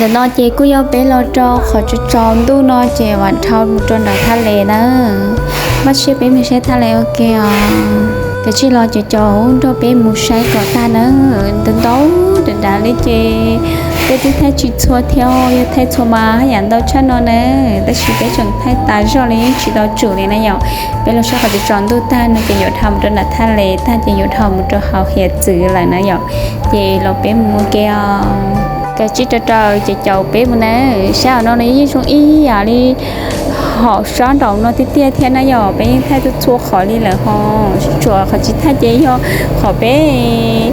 Ntawm no ces kuj yog peb los rau qhov tsaus tsaus ntuj no ces vam dhau mus rau nram thaj les na. Npaj siab peb mus saib thaj les ua ke os. Kav tsij los caum caum nrog peb mus saib kom tag na. Ntau ntau dav dav li ces peb twb thaij tsis txhua thiab, yog thaij txhua mas haj yam ntau tshaj no na. Tab sis peb tseem thaij tas zog li yeej tsis tau tsum li na yom. Peb los saib qhov tsaus tsaus ntuj tag no ces yuav dhau mus rau nram thaj les tag ces yuav dhau mus rau hauv hiav txwv lawm na yom. Ces los peb mus ua ke os. Kav tsij rau rau caum caum peb mus na. Sab hauv no no yeej zoo ib yam li hauv sab nraum no tiag tiag thiab na yom, peb yeej thaij txhua txhua qhov li lawm ho. Tsuas qhov tsis thaij ces yog qhov peb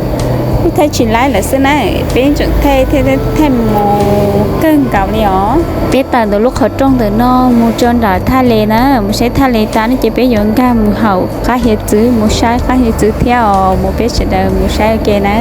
kuj thaij tsis laib lawm xwb na. Peb tseem thaij thaij mus kawg nkaus li os. Peb tawm ntawm lub qhov rooj ntawm no mus rau nram thaj les na, mus saib thaj les tas no ces peb yuav nkag mus hauv qab hiav txwv, mus saib qab hiav txwv thiab os, mus peb sawv daws mus saib ua ke na.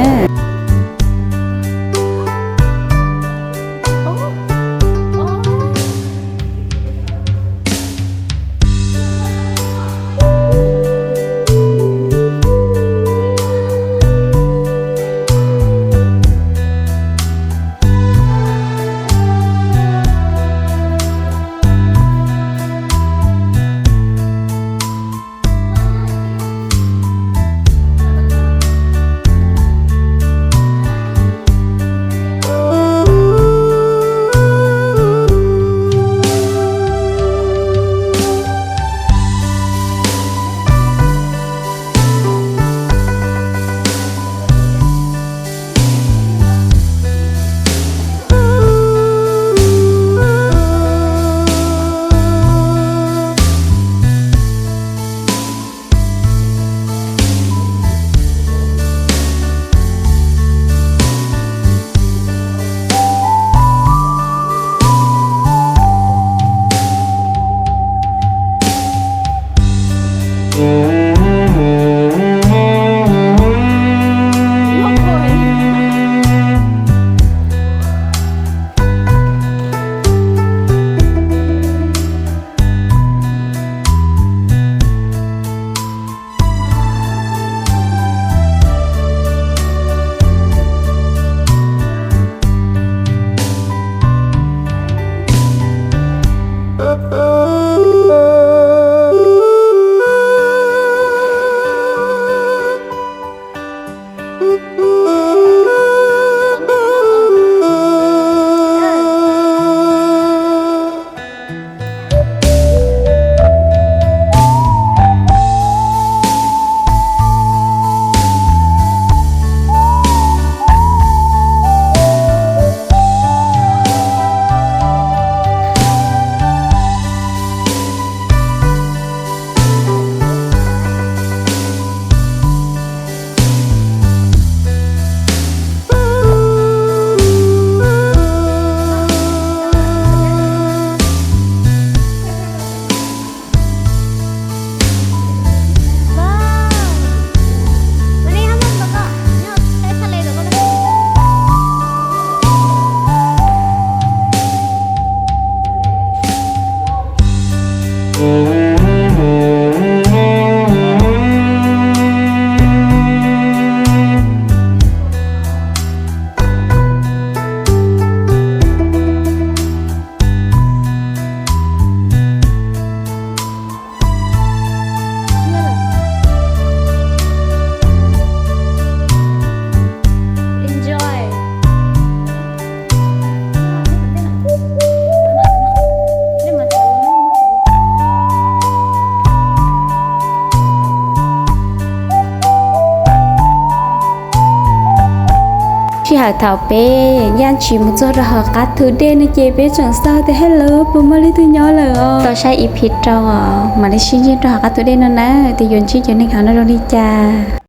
Sij hawm thaum peb yaj tsis mus txog rau hauv qab thu dej no ces peb tseem xav tias hej lawv puas muaj leej twg nyob lawm os. Tau saib E P rau os, mam li sib ntsib rau hauv qab thu dej no na, tias yuav ntsib cov neeg hauv no zoo li cas.